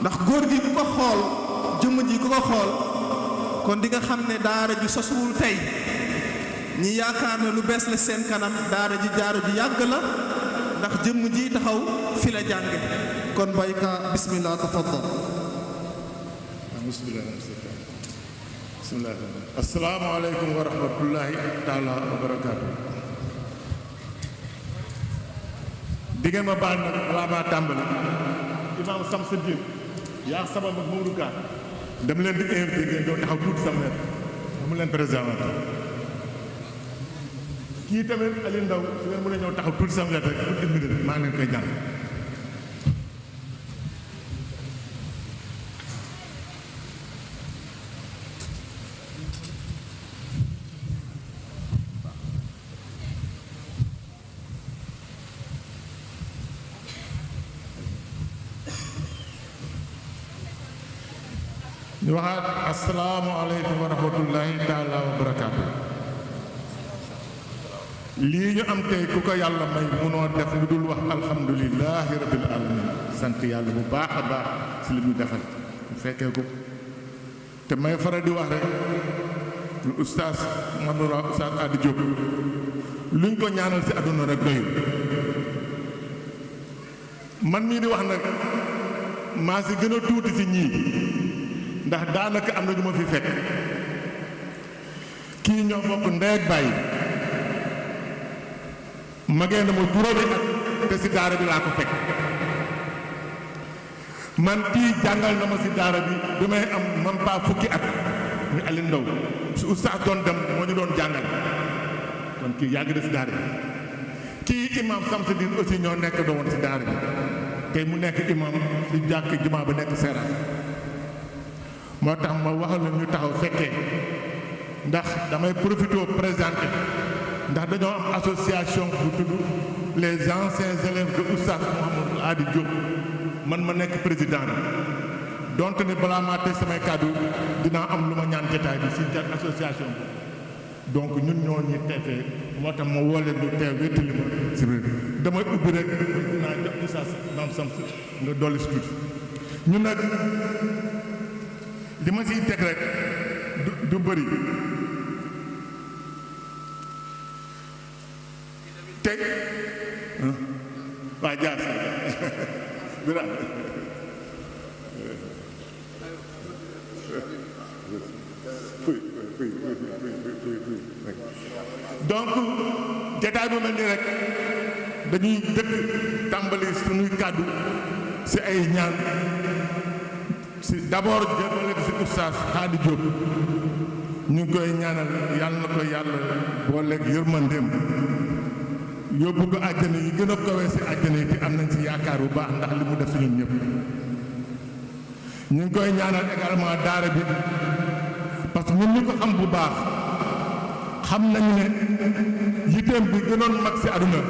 ndax góor gi ku ko xool jëmm ji ku ko xool kon di nga xam ne daara ji sosuwul tey ñi yaakaar ne lu bees la seen kanam daara ji jaaro ji yàgg la ndax jëmm ji taxaw fi la jànge kon bayka bismillah tafaddal bismillah assalaamu aleykum wa rahmatullahi taala wa barakaatu di ngeen ma baal nag balaa maa tàmbali imaam Samsuddin yaa sama mag Maodo Ka dama leen di invité ngeen doon taxaw tuuti sama wet mu leen présenté kii tamit Aliou Ndaw su ngeen mën a ñëw taxaw tuuti sama wet rek pour une minute maa ngi leen koy ñaan ñu waxaat asalaamaaleykum wa rahmatullahi taala wa barakaatu lii ñu am tey ku ko yàlla may munoo def lu dul wax alhamdulilahi rabbil alamin sant yàlla bu baax a baax si li ñu defal bu fekkee ko te may faral di wax rek lu ustaas Mamadou ustaas Adi Diop luñ ko ñaanal si àdduna rek doyul man mii di wax nag maa si gën a tuuti si ñii ndax daanaka am na ñu ma fi fekk kii ñoo bokk ndey ak bàyyi magee na ma juróomi at te si daara bi laa ko fekk man kii jàngal na ma si daara bi bi may am man pas fukki at ñu Aliou Ndaw su ustaas doon dem moo ñu doon jàngal kon kii yàgg na si daara bi kii imam Samsuddin aussi ñoo nekk doon si daara bi tey mu nekk imam si jàkk jumaa ba nekk Seera moo tax ma waxal la ñu taxaw fekkee ndax damay profité présenté ndax dañoo am association bu tudd les anciens élèves de Oustaz Mouhamadou Adi Diop man ma nekk président bi donte ne balaa maa teg samay kàddu dinaa am lu ma ñaan jotaay bi si association bi donc ñun ñoo ñi teetee moo tax ma woo leen ñu teew wéttali ma si biir damay ubbi rek dinaa jox Oustaz Mame Samsu nga dolli si tuuti ñun nag li ma siy teg rek du bëri teg waa jaas bira donc jataay bu mel ni rek dañuy dëkk tàmbali suñuy kàddu si ay ñaan si d'abord jëmale si oustaz Adi Diop ñu ngi koy ñaanal yàlla na ko yàlla booleeg yërmandeem yóbbu ko àjjana yi gën a kawee si àjjana yi te am nañ si yaakaar bu baax ndax li mu def si ñun ñëpp ñu ngi koy ñaanal également daara bi parce que ñun ñu ko xam bu baax xam nañu ne yitteem bi gënoon mag si àdduna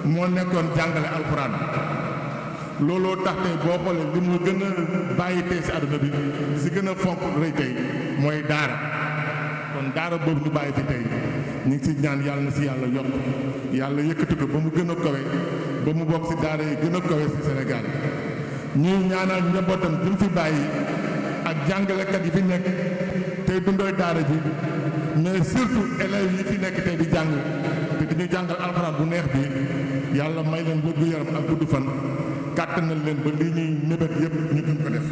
moo nekkoon jàngale alxuraan looloo tax tey boo xoolee li mu gën a bàyyi tey si àdduna bi li si gën a fonk rëy tey mooy daara kon daara boobu ñu bàyyi fi tey ñu ngi si ñaan yàlla na si yàlla yokk yàlla yëkkati ko ba mu gën a kawe ba mu bokk si daara yi gën a kawe si Sénégal ñuy ñaanal njabootam bi mu fi bàyyi ak jàngalekat yi fi nekk tey dundooy daara ji mais surtout élèves yi fi nekk tey di jàng te dañuy jàngal alxuraan bu neex bi yàlla may leen wér gu yaram ak gudd fan kàttanal leen ba lii ñuy mébét yëpp ñu gën ko def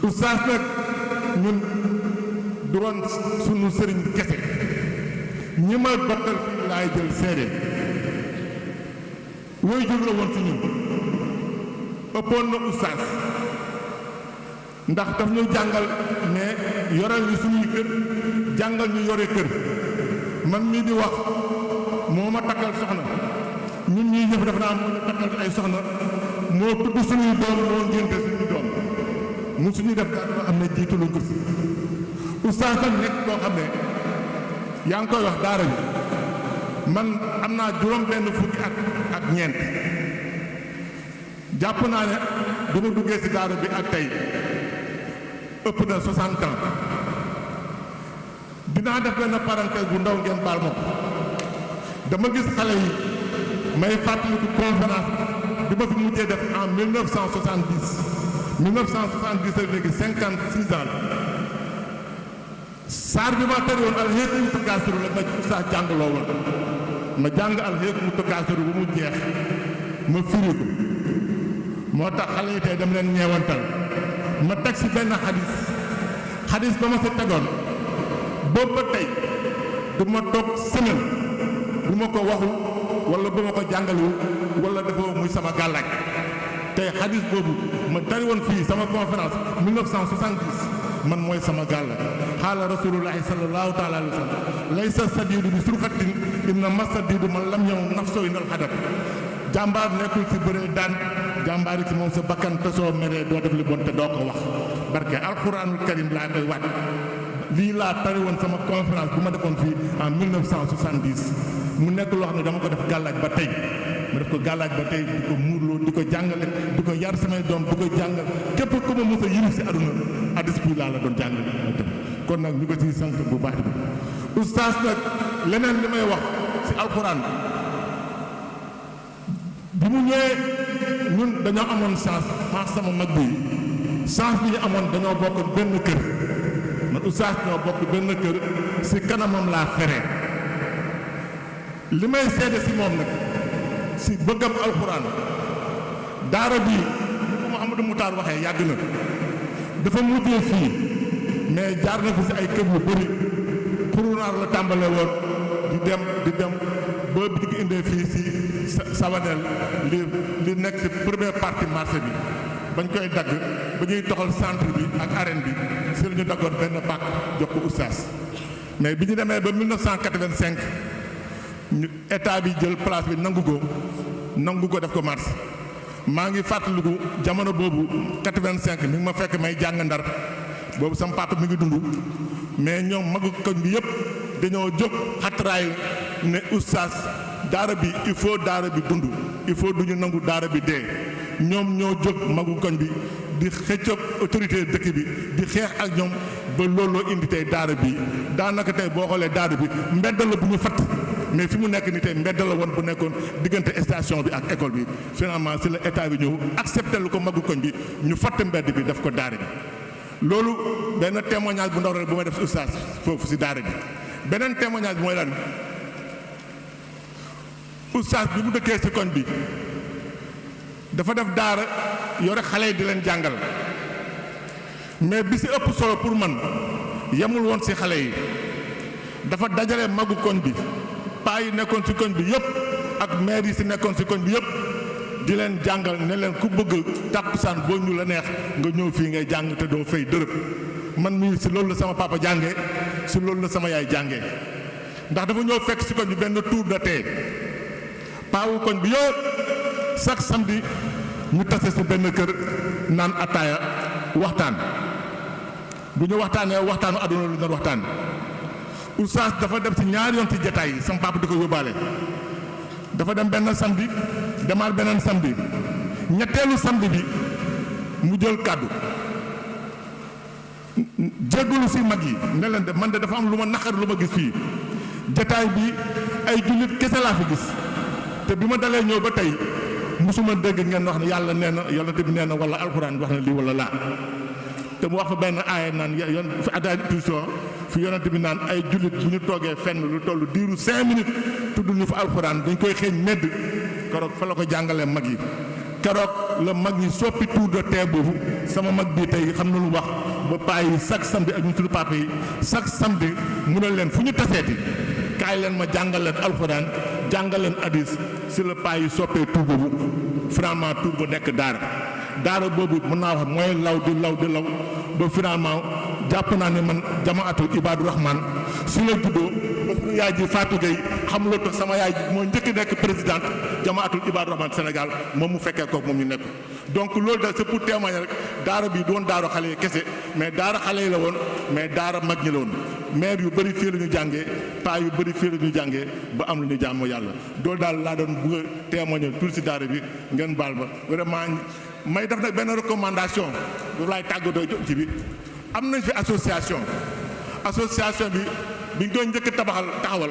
oustaz nag ñun du doon sunu sëriñ kese ñi ma bokkal fii laay jël seede wooy jur la woon si ñun ëppoon na oustaz ndax daf ñu jàngal ne yoral ñu suñuy kër jàngal ñu yore kër man mii di wax moo ma takkal soxna ñun ñuy jëf dafa naa moo ñu takkal ay soxna moo tudd suñuy doom moo ngénte suñuy doom mu suñuy def daal ba am na jiitu luñ ko si oustaz tam nekk koo xam ne yaa ngi koy wax daara bi man am naa juróom benn fukki ak ñeent jàpp naa ne bu ma duggee si daara bi ak tey ëpp na 60 ans dinaa def benn parenthèse bu ndaw ngeen baal ma dama gis xale yi may fàttaliku conférence bi ma fi mujjee def en 1970 1970 léegi 56 ans saar bi ma tari woon alxeeku mutakaasiru la ma oustaz jàngaloo woon ma jàng alxeeku mutakaasiru ba mu jeex ma firi ko moo tax xale yi tey dama leen ñeewantal ma teg si benn xadis ba ma sa tegoon boobu ba tey du ma toog semaine bu ma ko waxul wala bu ma ko jàngalul wala dafa muy sama gàllaaj tey xadis boobu ma tari woon fii sama conférence 1970 man mooy sama gàllaaj xaala rasulullahi sallallahu taala alayhi wa sallam laysa sadiidu bi surxatin inna masadiidu man lam yow nafsoo indal xadat jàmbaar nekkul si bëree daan jàmbaar yi ci moom sa bakkan te soo meree doo def li bon te doo ko wax barke alquranul karim laa koy waat lii laa tari woon sama conférence bu ma defoon fii en 1970 mu nekk loo xam ne dama ko def gàllaaj ba tey ma def ko gàllaaj ba tey di ko muurloo di ko jàngale di ko yar samay doom di ko jàngal képp ku ma mos a yirif si aduna addis bi laa la doon jàngale kon nag ñu ko ciy sant bu baax bi oustaz nag leneen li may wax si alquran bi mu ñëwee ñun dañoo amoon chance maa sama mag bi chance bi ñu amoon dañoo bokk benn kër man oustaz ñoo bokk benn kër si kanamam laa fere li may seede si moom nag si bëggam alxuraan daara bii ni ko Mouhamadou Moutar waxee yàgg na dafa mujjee fii mais jaar na fi si ay kër yu bëri xurunaar la tàmbale woon di dem ba bi di ko indee fii si Sawanel li nekk si première partie marché bi bañ koy dagg ba ñuy toxal centre bi ak arène bi si la ñu daggoon benn bàq jox ko oustaz mais bi ñu demee ba 1985 état bi jël place bi nangu ko def ko marché maa ngi fàttaliku jamono boobu 85 mi ngi ma fekk may jàng Ndar boobu sama papa mi ngi dund mais ñoom magu koñ bi yëpp dañoo jóg xatraay ne oustaz daara bi il faut daara bi dund il faut duñu nangu daara bi dee ñoom ñoo jóg magu koñ bi di xëccoog autorité dëkk bi di xeex ak ñoom ba looloo indi tey daara bi daanaka tey boo xoolee daara bi mbedd la bu ñu fatt mais fi mu nekk ni tey mbedd la woon bu nekkoon diggante station bi ak école bi finalement si la état bi ñëw accepté lu ko magu koñ bi ñu fatt mbedd bi def ko daara bi loolu benn témoignage bu ndaw rek bu may def si oustaz foofu si daara bi beneen témoignage bi mooy lan oustaz bi mu dëkkee si koñ bi dafa def daara yore xale yi di leen jàngal mais bi si ëpp solo pour man yemul woon si xale yi dafa dajale magu koñ bi paa yi nekkoon si koñ bi yëpp ak maire yi si nekkoon si koñ bi yëpp di leen jàngal ne leen ku bëgg tàkkusaan boo ñu la neex nga ñëw fii ngay jàng te doo fay dërëb man mii si loolu la sama papa jàngee si loolu la sama yaay jàngee ndax dafa ñëw fekk si koñ bi benn tour de thé paawu koñ bi yëpp chaque samedi ñu tase si benn kër naan ataaya waxtaan bu ñu waxtaanee waxtaanu àdduna lu doon waxtaan oustaz dafa dem si ñaari yoon si jataay yi sama papa di ko yóbbaale dafa dem benn samedi demaat beneen samedi ñetteelu samedi bi mu jël kàddu jéggulu si mag yi ne leen de man de dafa am lu ma naqar lu ma gis fii jataay bi ay jullit kese laa fi gis te bi ma dalee ñëw ba tey musuma dégg ngeen wax ne yàlla nee na yonent bi nee na wala alxuraan wax na lii wala laa te mu wax fa benn aaya naan fi addition fi yonent bi naan ay jullit bu ñu toogee fenn lu toll diiru 5 minutes tudd ñu fa alxuraan dañ koy xeeñ medd keroog fa la ko jàngalee mag yi keroog la mag ñi soppi tour de thé boobu sama mag bii tey xam na lu wax ba paa yi chaque samedi ak ñu suñu papa yi chaque samedi mu ne leen fu ñu taseeti kaay leen ma jàngal leen alxuraan jàngal leen hadis si la paa yi soppee tour boobu finalement tour ba nekk daara boobu mën naa wax mooy law di law ba finalement jàpp naa ne man jamaatul Ibadu Rahman su la juddoo ba suñu yaay ji Fatou Gueye xam loo tax sama yaay ji moo njëkk nekk présidente jamaatul Ibadu Rahman Sénégal moom mu fekkee kook moom ñu nekk donc loolu da c'est pour témoigner rek daara bi doon daara xale yi kese mais daara xale yi la woon mais daara mag ñi la woon maire yu bëri fii la ñu jàngee paa yu bëri fii la ñu jàngee ba am lu ñu jàmm yàlla loolu daal laa doon bëgg a témoigner tout si daara bi ngeen baal ba vraiment may def nag benn recommandation boobu laay tàggatoo ci bi am nañ fi association bi bi ñu doon njëkk taxawal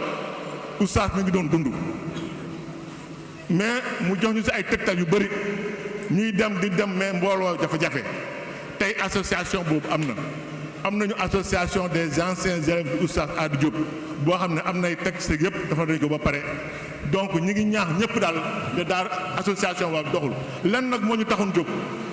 oustaz mi ngi doon dund mais mu jox ñu si ay tegtal yu bëri ñuy dem di dem mais mbooloo jafe-jafe tey association boobu am nañu association des anciens élèves du Oustaz Adi Diop boo xam ne am nay texte yëpp dafa nañ ko ba pare donc ñi ngi ñaax ñëpp daal de daara association boobu doxul lan nag moo ñu taxoon jóg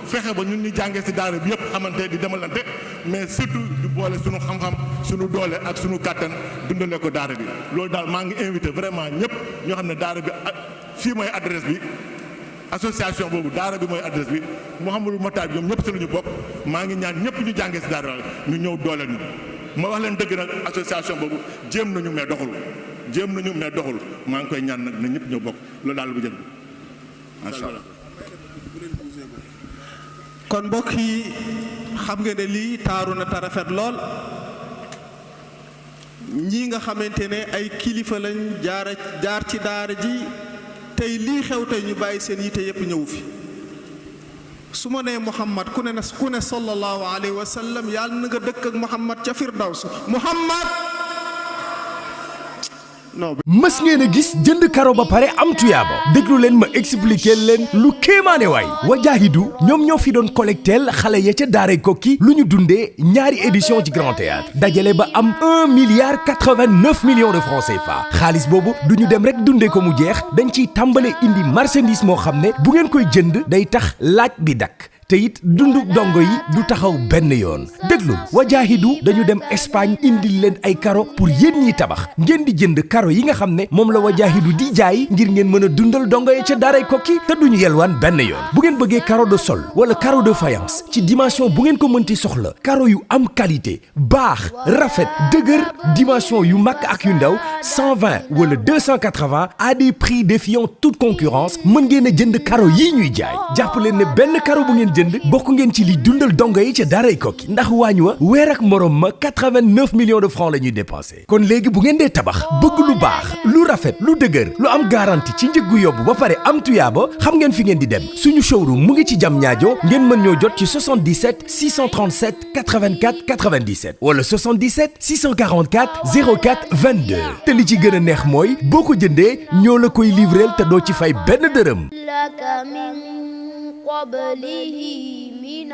fexe ba ñun ñu jàngee ci daara bi yëpp xamante di demalante mais surtout di boole suñu xam-xam suñu doole ak suñu kàttan dundale ko daara bi loolu daal maa ngi invité vraiment ñëpp ñoo xam ne daara bi fii mooy adresse bi association boobu daara bi mooy adresse bi Mouhamadou Matar ñoom ñëpp ci lu ñu bokk maa ngi ñaan ñëpp ñu jàngee ci daara ñu ñëw doole ñu ma wax leen dëgg nag association boobu jéem nañu mais doxul maa ngi koy ñaan nag na ñëpp ñëw bokk loolu daal bu jël macha allah. kon mbokk yi xam nga ne lii taaru na te rafet lool ñii nga xamante ne ay kilifa lañ jaar ci daara ji tey lii xew tey ñu bàyyi seen yite yépp ñëw fi su ma nee Muhammad ku ne sallallahu alayhi wa sallam yàlla na nga dëkk ak Muhammad ca Firdaws Muhammad non. mës ngeen a gis jënd karo ba pare am tuyaaba déglu leen ma expliquer leen lu kéemaane waay Wajaahidu ñoom ñoo fi doon collecteel xale ya ca daaray Kokki lu ñu dundee ñaari édition ci Grand Théâtre dajale ba am 1,89 milliard de francs CFA xaalis boobu du ñu dem rek dundee ko mu jeex dañ ciy tàmbale indi marchandise moo xam ne bu ngeen koy jënd day tax laaj bi dakk te it dundu dongo yi du taxaw benn yoon déglul Wajaahidu dañu dem Espagne indil leen ay karo pour yéen ñiy tabax ngeen di jënd karo yi nga xam ne moom la Wajaahidu di jaay ngir ngeen mën a dundal dongo yi ca daaray Kokki te duñu yelwaan benn yoon bu ngeen bëggee karo de sol wala karo de faïence ci dimension bu ngeen ko mënti soxla karo yu am qualité baax rafet dëgër dimension yu mag ak yu ndaw 120 wala 280 à des prix défiant toute concurrence mën ngeen a jënd karo yii ñuy jaay jàpp leen ne benn karo bu ngeen jënd bokk ngeen ci li dundal dongo yi ca daaray Kokki ndax waañ wa weer ak morom ma 89 millions de francs la ñuy dépensé kon léegi bu ngeen dee tabax bëgg lu baax lu rafet lu dëgër lu am garantie ci njëggu yóbbu ba pare am tuyaaba xam ngeen fi ngeen di dem suñu showroom mu ngi ci Diamniadio ngeen mën ñoo jot ci 77 637 84 97 wala 77 644 04 22 te li ci gën a neex mooy boo ko jëndee ñoo la koy livreel te doo ci fay benn dërëm. قبله من